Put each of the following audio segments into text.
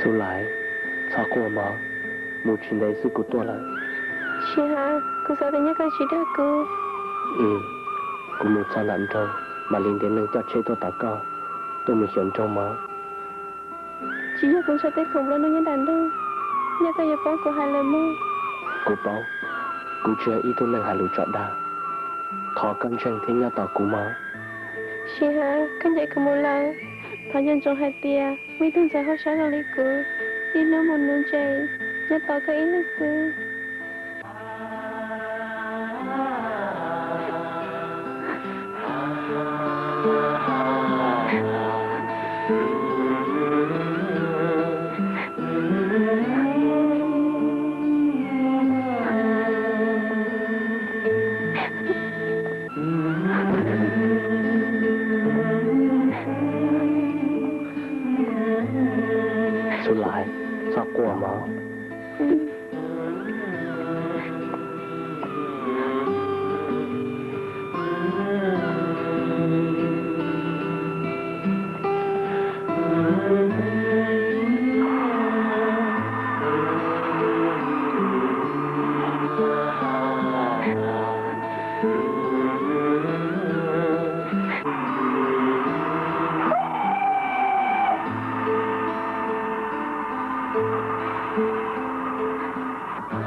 Xub Lais, txhob quaj mog, mus tsis ntev xwb kuv tuaj lawm. Sij Hav, kuv xav tias nyob koj tsis dag kuv. Kuv mus txog nram nroog mam li ntiav neeg coj tsheb tuaj tos koj, tuaj mus xyuas nroog mog. Tsis yog kuv ntshaw tej khoom nplua nuj nyob nram nroog, nyob koj yuav paub kuv hais lawm mog. Kuv paub, kuv tsis yog ib tug neeg hais lus tso dag, thov koj ntseeg thiab nyob tos kuv mog. Sij Hav, koj ncaim kuv mus lawm, thov nco ntsoov hais tias muaj ib tug ntxhais hauj sab zoo li kuv, ib hnub mus nuv ntses, nyob tos koj ib leeg xwb. Xub Lais, txhob quaj mog.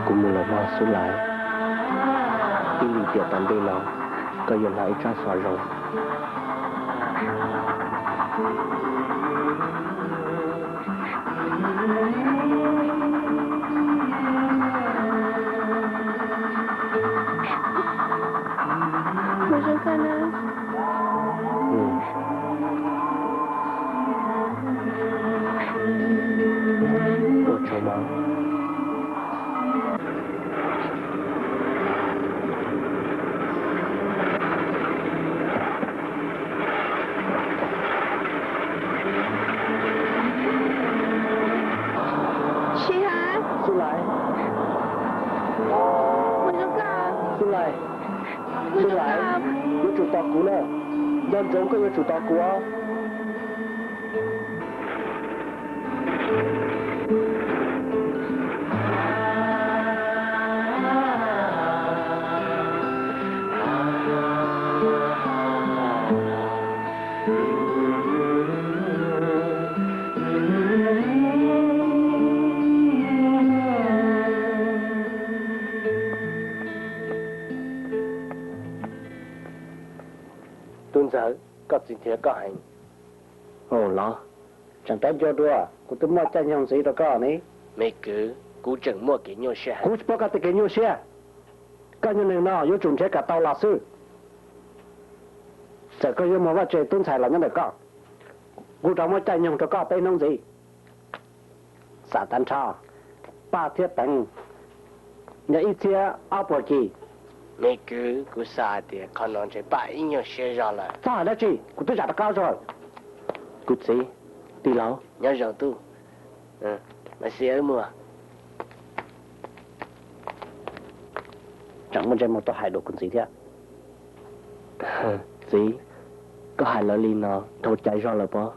Kuv mus lawm mog Xub Lais, ib lim tiam tom ntej no koj yuav hnov ib tsab xov zoo. Mus zoo koj na. Ua tsaug mog. Sij Hav. Xub Lais. Mus zoo koj. Xub Lais. Xub Lais, yuav tsum tos kuv na. Nco ntsoov koj yuav tsum tos kuv os. Tub ntxawg, koj txiv nrhiav koj heev. Los, tseem rov ncua dua, kuv twb muaj caij nyoog ntxiv rau koj ne. Me kwv, kuv tseem muaj kev nyuaj siab heev. Kuv tsis paub koj tej kev nyuaj siab. Koj yog neeg no yuav tsum nrhiav kom tau los xwb. Txawm koj yuav muag vaj tse tub ntxhais los nyob ntawm koj, kuv rov muab caij nyoog rau koj peb hnub ntxiv. Xav tag nrho, Paj thiab Peev, yog ib txhiab ob puas kis. Me kwv, kuv xav hais tias qhov no ntshe Paj ib nyuag siab zog lawm. Txhob hais dab tsi, kuv twb zam rov qab zog. Kuv txiv, tij laug, nyob zoo tub. Mas xij wb mus. Tseem muaj ntsej muag tuaj hais dua kuv txiv thiab. Txiv, koj hais lawv li no dhau cai zog lawm pob?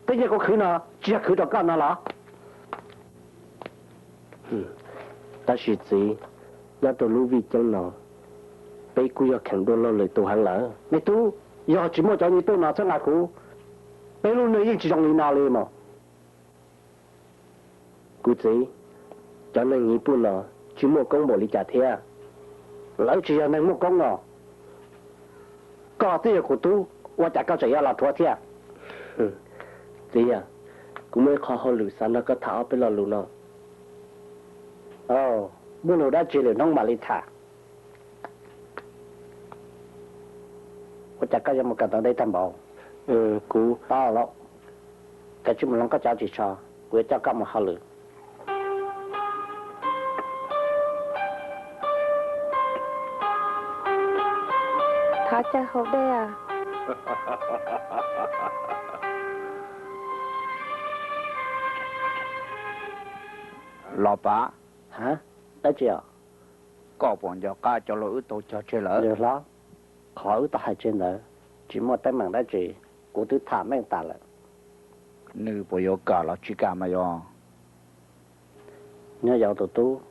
Tej nyiaj kuv khwv no tsis yog khwv rau koj no los? Tab sis txiv, nyob rau lub vij ceeb no, peb kuj yog kheev dua luag lwm tus heev lawm. Me tub, yog tsis muaj cov nyiaj tub no txhawb nqa kuv, peb lub neej yeej tsis zoo li no li mas. Kuv txiv, cov neeg nyiv puj no tsis muaj koob npaum li cas thiab. Lawv tsis yog neeg muaj koob no. Koj twb yog kuv tub, ua cas koj tseem yuav los rhuav thiab? Txiv, kuv muaj ib qho hauj lwm xav nrog koj tham ob peb lo lus no. Muaj lus dab tsi lwm hnub mam li tham. Ua cas koj yuav mus kawm ntawv deb tag npaum? Kuv, tau los, koj tsij mus hloov koj cov ris tsho, kuv yuav coj koj mus hauj lwm. Thov caw haus dej. Los Paj. Ha, dab tsi os? Koj puas nco qab cov lus wb tau cog tseg lawm? Yawg hlob, qhov wb tau hais tseg ntawd tsis muaj teeb meem dab tsi, kuv twb tham meej tas lawm. Nws puas yuav kam los tsis kam mas yog? Nyob yau tus tub,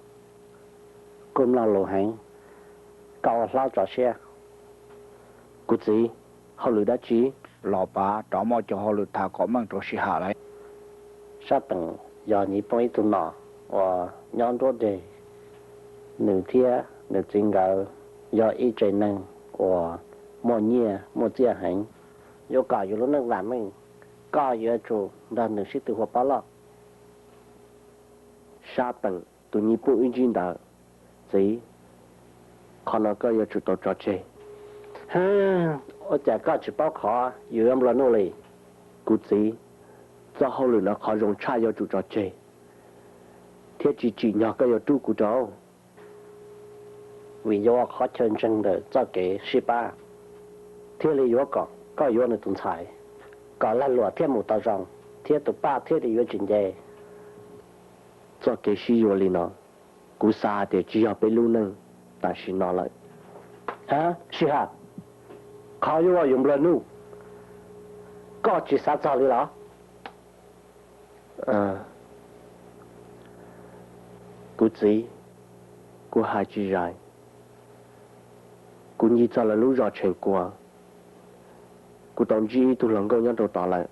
kuj mloog lus heev, koj ua hlob tso siab. Kuv txiv, hauj lwm dab tsi? Los pav rov muaj cov hauj lwm tham kom meej rau sij hawm lawm. Sab Peem yog Nyiv Phooj ib tug nom uas nyob nruab deg, nws thiab nws txiv nkawd yog ib tsev neeg uas muaj nyiaj muaj txiaj heev. Yuav kom yus lub neej vam meej, koj yuav tsum nrog nws sib tw hua paub loj. Sab Peem tus Nyiv Phooj ib ntsib ntawd, txiv, qhov no koj yuav tsum tau tso tseg. Ua cas koj tsis paub qhov yus yuav nplua nuj li? Kuv txiv, txoj hauj lwm no qhov zoo tshaj yuav tsum tso tseg, thiab tsis tsim nyog koj yuav rub kuv rau. Vim yuav ua qhov chaw ntseeg ntawm txoj kev sib pab, thiaj li yuav kom koj yuav nws tus ntxhais, kom lag luam thiaj mus tau zoo, thiab tus paj thiaj li yuav tsis nce. Txoj kev sib yuav li no, kuv xav hais tias tsis yog peb lub neej tam sim no lawm. Ha, Sij Hawm, qhov yuav ua yus nplua nuj, koj tsis xav txog li los? Kuv txiv, kuv hais tsis zais. Kuv ncig txog lawv lub zos Tsheej Kua, kuv tau ntsib ib tug hluas nkauj nyob rau tod lawm.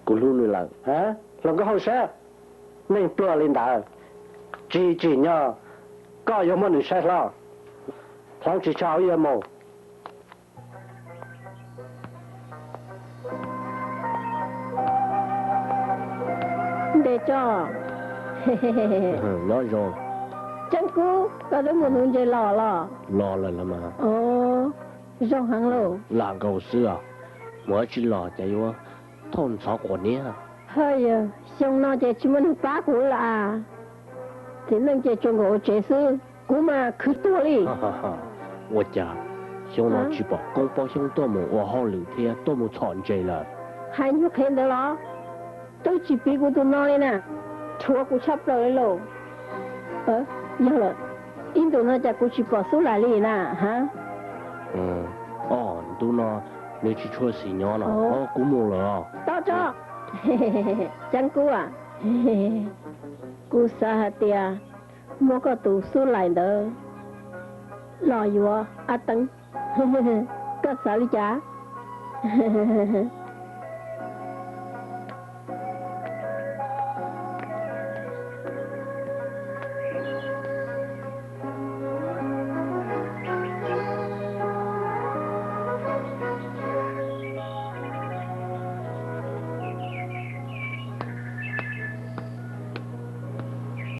Kuv hlub nws lawm. Hluas nkauj hauj sab, neeg pluag li ntawd, tsis tsim nyog koj yuav muab nws saib hlob. Hloov ris tsho hauv yuav mus. Ntes tso. Nyob zoo. Tseeb Kub, koj twb mus nuv ntses los los? Los lawm los mas. Zoo heev lauj. Lam nkaus xwb os. Mus dab tsi los cas yuav thauj ntxhov quas niab. Hawj yawg, xyoo no ces tsis muaj neeg pab kuv lawm as. Txiv neej ces tsuas nkaum ua tsev xwb, kuv mas khwv tuag li. Ua cas xyoo no tsis pom koob pob xyoob tuaj mus ua hauj lwm thiab tuaj mus txhom ntses lawm? Hais nyuag qhev ntawd los? Twb tsis piv kuv tus no li na, rhuav kuv tshaj plaws li lauj. Yog lawm, ib ntus no cas kuv tsis pom Xub Lais li na ha? Os, ntu no nws tsis tshua xis nyob no. Kuv mus lawm os. Tau tso. Ceeb Kub, kuv xav hais tias muab koj tus Xub Lais ntawd los yuav Ab Teeb. Koj xav li cas?